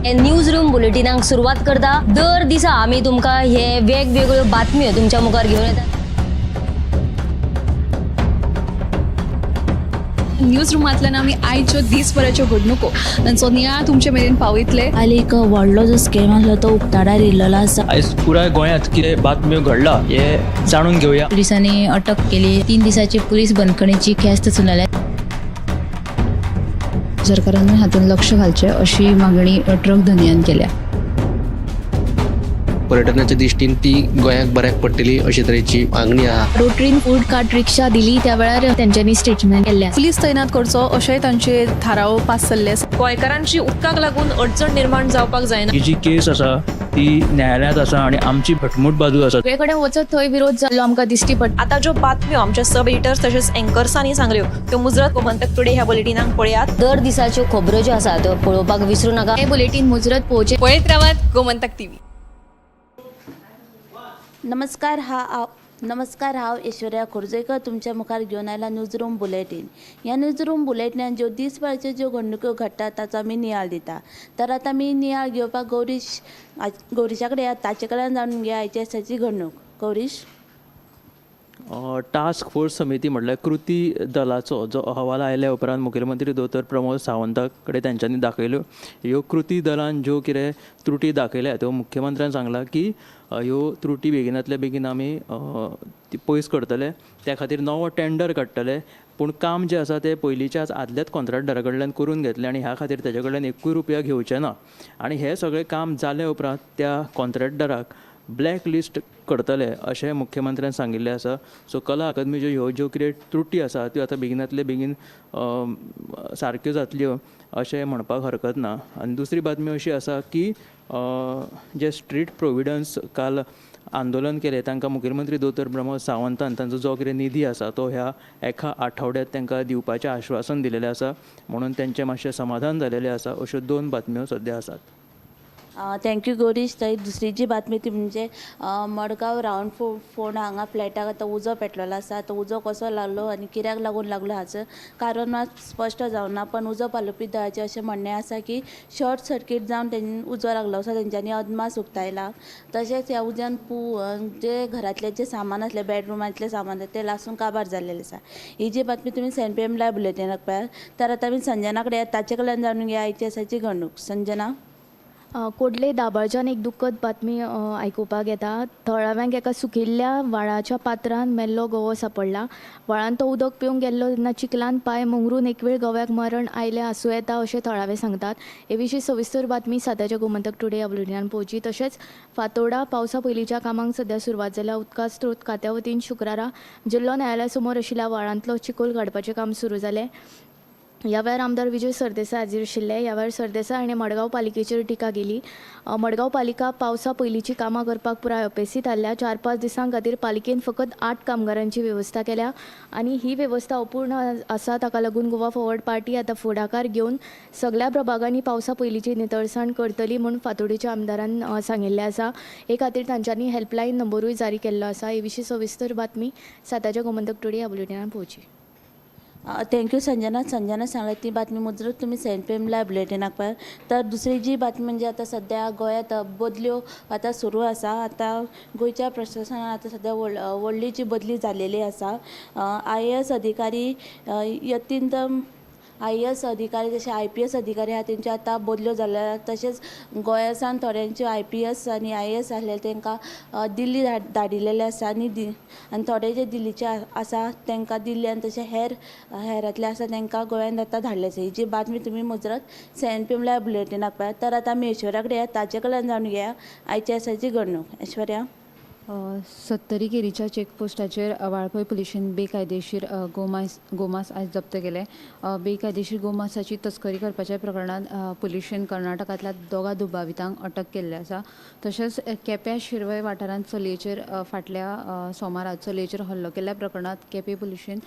हे news room बुलेटिनाक सुरवात करता. दर दिसा आमी तुमकां हे वेगवेगळ्यो बातम्यो तुमच्या मुखार घेवन येता. न्यूज रुमांतल्यान आमी आयच्यो दीसभराच्यो घडणुको तांचो नियाळ तुमचे मेरेन पावयतले. काल एक व्हडलो जो स्कॅम आसलो तो उक्ताडार येयल्लो आसा. आयज पुराय गोंयांत कितें बातम्यो घडला हे जाणून घेवया. पुलिसांनी अटक केली. 3 दिसाची पुलीस बंदखणीची ख्यास्त सुनावल्या. सरकारान हातूंत लक्ष घालचें अशी मागणी ट्रक धनयान केल्या. पर्यटनाच्या दृश्टीन ती गोंयाक बऱ्याक पडटली अशे तरेची मागणी आहा. रोटरीन फूड कार्ट रिक्षा दिली त्या वेळार तेंच्यांनी स्टेटमेंट केल्लें आसा. पुलीस तैनात करचो अशेंय तांचे थाराव पास जाल्ले आसा. गोंयकारांची उदकाक लागून अडचण निर्माण जावपाक जायना. ही जी केस आसा ती न्यायालयांत आसा आनी आमची घटमूट बाजू आसा. सगळे कडेन वचत थंय विरोध जाल्लो आमकां दिश्टी पडटा. आतां ज्यो बातम्यो आमच्या सब एडिटर्स तशेंच एंकर्सांनी सांगल्यो त्यो मुजरत गोमंतक टुडे ह्या बुलेटिनाक पळयात. दर दिसाच्यो खबरो ज्यो आसा त्यो पळोवपाक विसरू नाका. हे बुलेटीन मुजरत पळोवचें. पळयत रावात गोमंतक टीव्ही. नमस्कार, हांव ऐश्वर्या खोर्जेकर तुमच्या मुखार घेवन आयला न्यूज रूम बुलेटीन. ह्या न्यूज रूम बुलेटिनान ज्यो दीसभराच्यो ज्यो घडणुको घडटात ताचो आमी नियाळ दिता. तर आतां आमी नियाळ घेवपाक गौरीशा कडेन, ताचे कडेन जाणून घेया आयच्या दिसाची घडणूक. गौरीश, टास्क फोर्स समिती म्हटल्यार कृती दलाचो जो अहवाल आयल्या उपरांत मुखेलमंत्री दोतोर प्रमोद सावंता कडेन तेंच्यांनी दाखयल्यो. ह्यो कृती दलान ज्यो कितें त्रुटी दाखयल्या त्यो मुख्यमंत्र्यान सांगलां की ह्यो त्रुटी बेगिनांतल्या बेगीन आमी पयस करतले, त्या खातीर नवो टेंडर काडटले. पूण काम जें आसा तें पयलींच्याच आदल्याच कॉन्ट्रॅक्टरा कडल्यान करून घेतलें आनी ह्या खातीर तेजे कडल्यान 1 रुपया घेवचे ना. आनी हें सगळें काम जाले उपरांत त्या कॉन्ट्रॅक्टराक ब्लॅक लिस्ट करतले अशें मुख्यमंत्र्यान सांगिल्लें आसा. सो कला अकादमीच्यो ह्यो ज्यो कितें त्रुटी आसा त्यो आतां बेगिनांतले बेगीन सारक्यो जातल्यो अशें म्हणपाक हरकत ना. आनी दुसरी बातमी अशी आसा की जे स्ट्रीट प्रोविडन्स काल आंदोलन केलें तांकां मुखेलमंत्री दोतोर प्रमोद सावंतान तांचो जो कितें निधी आसा तो ह्या एका आठवड्यांत तांकां दिवपाचें आश्वासन दिलेलें आसा, म्हणून तेंचें मातशें समाधान जालेलें आसा. अश्यो 2 बातम्यो सद्या आसात. Thank you Gaurish. तर दुसरी जी बातमी ती म्हणजे मडगांव रावंड फोंड हांगा फ्लॅटाक आतां उजो पेटलेलो आसा. तो उजो कसो लागलो आनी कित्याक लागून लागलो हाचो कारण मात स्पश्ट जावना, पण उजो पालोवपी दळाचें अशें म्हणणें आसा की शॉर्ट सर्कीट जावन उजो लागलो असो तेंच्यांनी अदमास उक्तायला. तशेंच ह्या उज्यान जे घरांतलें जें सामान आसलें, बेडरुमांतलें सामान तें लासून काबार जाल्लें आसा. ही जी बातमी तुमी 7 PM live बुलेटिनाक पळयात. तर आतां आमी संजना कडेन, ताचे कडल्यान जाणून घेया आयची आसाची घडणूक. संजना, कोडले दाबाळच्यान एक दुखद बातमी आयकुपाक येता. थळाव्यांक एका सुकिल्ल्या व्हाळाच्या पात्रान मेल्लो गवो सापडला. व्हाळान तो उदक पिवंक गेल्लो तेन्ना चिखलान पांय मुंगरून एक वेळ गव्याक मरण आयलें आसूं येता अशें थळावे सांगतात. हे विशीं सविस्तर बातमी 7 गोमंतक टुडे ह्या बुलेटिनान पळोवची. तशेंच फातोडा पावसा पयलींच्या कामांक सद्या सुरवात जाल्या. उदका स्त्रोत खात्या वतीन शुक्रारा जिल्लो न्यायालया समोर आशिल्ल्या व्हाळांतलो चिखोल काडपाचें काम सुरू जालें. ह्या वेळार आमदार विजय सरदेसाय हाजीर आशिल्ले. ह्या वेळार सरदेसाय हाणें मडगांव पालिकेचेर टिका केली. मडगांव पालिका पावसा पयलींची कामां करपाक पुराय अपेसी थारल्या. 4-5 दिसां खातीर पालिकेन फकत 8 कामगारांची वेवस्था केल्या आनी ही वेवस्था अपूर्ण आसा. ताका लागून गोवा फॉरवर्ड पार्टी आतां फुडाकार घेवन सगल्या प्रभागांनी पावसा पयलींची नितळसाण करतली म्हूण फातोडेच्या आमदारान सांगिल्लें आसा. हे खातीर तांच्यांनी हेल्पलायन नंबरूय जारी केल्लो आसा. हे विशीं सविस्तर बातमी 7 गोमंतक टुडे ह्या बुलेटिनान पळोवची. Thank you Sanjana. Sanjana सांगलें ती बातमी मुजरत तुमी 7 PM live बुलेटिनाक पळयात. तर दुसरी जी बातमी म्हणजे आतां सद्या गोंयांत बदल्यो आतां सुरू आसा. आतां गोंयच्या प्रशासनान आतां सद्या व्हडली जी बदली जालेली आसा. IAS अधिकारी यतींद्र IAS अधिकारी जशे IPS अधिकारी आहा तेंच्यो आतां बदल्यो जाल्या. तशेंच गोंया सावन थोड्यांच्यो IPS आनी IAS आसले तेंकां दिल्ली धाडिल्लेले आसा आनी थोडे जे दिल्लीचे आसा तेंकां दिल्ली आनी तशें हेरांतले आसा तेंकां गोंयांत आतां धाडले आसा. ही जी बातमी तुमी मुजरत 7 PM live बुलेटिनाक पळयात. तर आतां आमी ऐश्वर्या कडेन ताचे कडल्यान जाणून घेया आयच्या दिसाची घडणूक. ऐश्वर्या, सत्तरी केरीच्या चेकपोस्टाचेर वाळपय पुलिशेन बेकायदेशीर गोमांस आयज जप्त केले. बेकायदेशीर गोमांसाची तस्करी करपाच्या प्रकरणांत पुलिशेन कर्नाटकांतल्या 2 दुबावितांक अटक केल्ले आसा. तशेंच केप्यां शिरवय वाठारांत चलयेचेर फाटल्या सोमारा चलयेचेर हल्लो केल्ल्या प्रकरणांत केपें पुलिशेन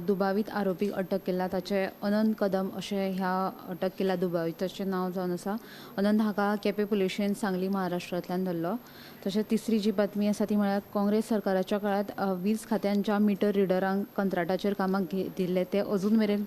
दुबावीत आरोपीक अटक केला. ताचे अनंत कदम अशें ह्या अटक केल्ल्या दुबाविताचें नांव जावन आसा. अनंत हाका केपें पुलिशेन सांगली महाराष्ट्रांतल्यान धरलो. तशेंच तिसरी जी बातमी आसा ती म्हळ्यार काँग्रेस सरकाराच्या काळांत वीज खात्यान ज्या मिटर रिडरांक कंत्राटाचेर कामाक दिल्ले ते अजून मेरेन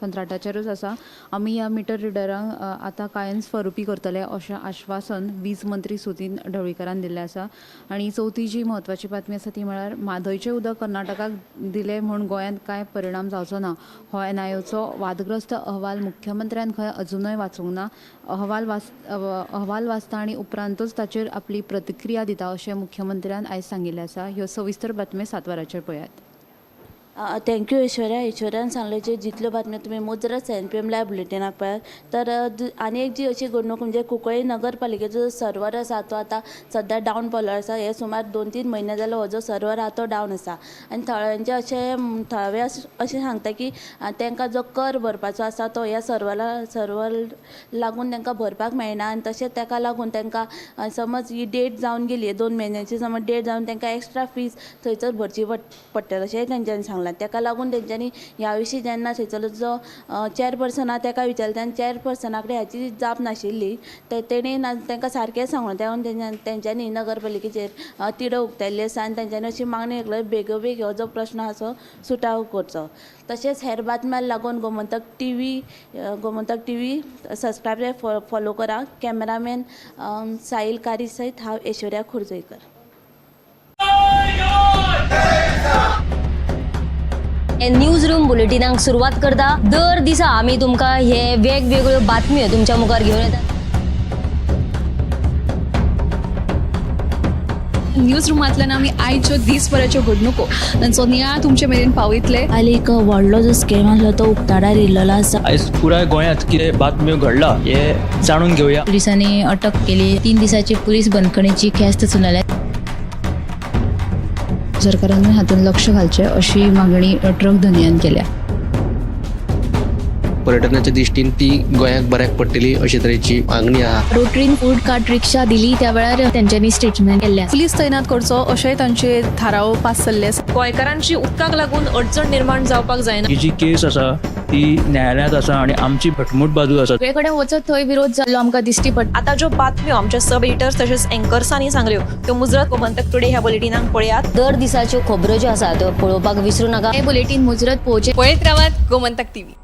कंत्राटाचेरूच आसा. आमी ह्या मिटर रिडरांक आतां कायम स्वरुपी करतले अशें आश्वासन वीज मंत्री सुदिन ढवळीकारान दिल्लें आसा. आनी चवथी जी म्हत्वाची बातमी आसा ती म्हळ्यार म्हादयचें उदक कर्नाटकाक दिलें म्हूण गोंयांत कांय परिणाम जावचो ना हो एनआयओचो वादग्रस्त अहवाल मुख्यमंत्र्यान खंय अजुनय वाचूंक ना. अहवाल वाचता आनी उपरांतूच ताचेर आपली प्रतिक्रिया दिता अशें मुख्यमंत्र्यान आयज सांगिल्लें आसा. ह्यो सविस्तर बातम्यो 7 वरांचेर पळयात. Thank you Aishwarya. ऐश्वर्यान सांगलें जे जितल्यो बातम्यो तुमी मुजरत 7 PM live बुलेटिनाक पळयात. तर आनी एक जी अशी घडणूक म्हणजे कुंकळ्ळी नगरपालिकेचो जो सर्वर आसा तो आतां सद्या डावन पडलो आसा. हे सुमार 2-3 म्हयने जाले हो जो सर्वर आहा तो डावन आसा आनी थळाव्यांचे अशें थळावे अशें सांगता की तांकां जो कर भरपाचो आसा तो ह्या सर्वर लागून तांकां भरपाक मेळना आनी तशेंच ताका लागून तांकां समज ही डेट जावन गेली 2 म्हयन्याची समज डेट जावन तांकां एक्स्ट्रा फीज थंयसर भरची पडटली अशेंय तेंच्यांनी सांगलां. ताका लागून तेंच्यांनी ह्या विशीं जेन्ना थंयसर जो चॅरपर्सन आहा ताका विचारलें आनी चॅरपर्सना कडेन हाची जाप नाशिल्ली. तेणी तांकां सारकें सांगलें. त्या तेंच्यांनी नगरपालिकेचेर तिडक उक्तायल्ली आसा आनी तेंच्यांनी अशी मागणी केली बेगोबेग हो जो प्रश्न आसा तो सुटावो करचो. तशेंच हेर बातम्यां लागून Gomantak TV subscribe follow करा. कॅमेरामॅन साहिल कारी सयत हांव ऐश्वर्या खुर्जोयकर. न्यूज रूम बुलेटिनाक सुरवात करता. दर दिसा आमी तुमकां हे वेगवेगळ्यो बातम्यो तुमच्या मुखार घेवन येतात. न्यूज रुमांतल्यान आमी आयच्यो दीसभराच्यो घडणुको तांचो नियाळ तुमचे मेरेन पावयतले. काल एक व्हडलो जो स्कॅम आसलो तो उक्ताडार येयल्लो आसा. आयज पुराय गोंयांत कितें बातम्यो घडला हे जाणून घेवया. पुलिसांनी अटक केली. 3 दिसाची पुलीस बंदखणीची ख्यास्त सुनायल्या. सरकारान हातूंत लक्ष घालचें अशी मागणी ट्रक धनयान केल्या. पर्यटनाच्या दृश्टीन ती गोंयाक बऱ्याक पडटली अशे तरेची मागणी आहा. रोटरीन फूड कार्ट रिक्षा दिली त्या वेळार तेंच्यांनी स्टेटमेंट केल्लें आसा. पुलीस तैनात करचो अशेंय तांचे थाराव पास जाल्ले आसा. गोंयकारांची उदकाक लागून अडचण निर्माण जावपाक जायना. ही जी केस आसा ती न्यायालयांत आसा आनी आमची घटमूट बाजू आसा. सगळे कडेन वचत थंय विरोध जाल्लो आमकां दिश्टी पडटा. आतां ज्यो बातम्यो आमच्या सब एडिटर्स तशेंच एंकर्सांनी सांगल्यो त्यो मुजरत गोमंतक टुडे ह्या बुलेटिनाक पळयात. दर दिसाच्यो खबरो ज्यो आसा त्यो पळोवपाक विसरू नाका. हे बुलेटीन मुजरत पळोवचें. पळयत रावात गोमंतक टीव्ही.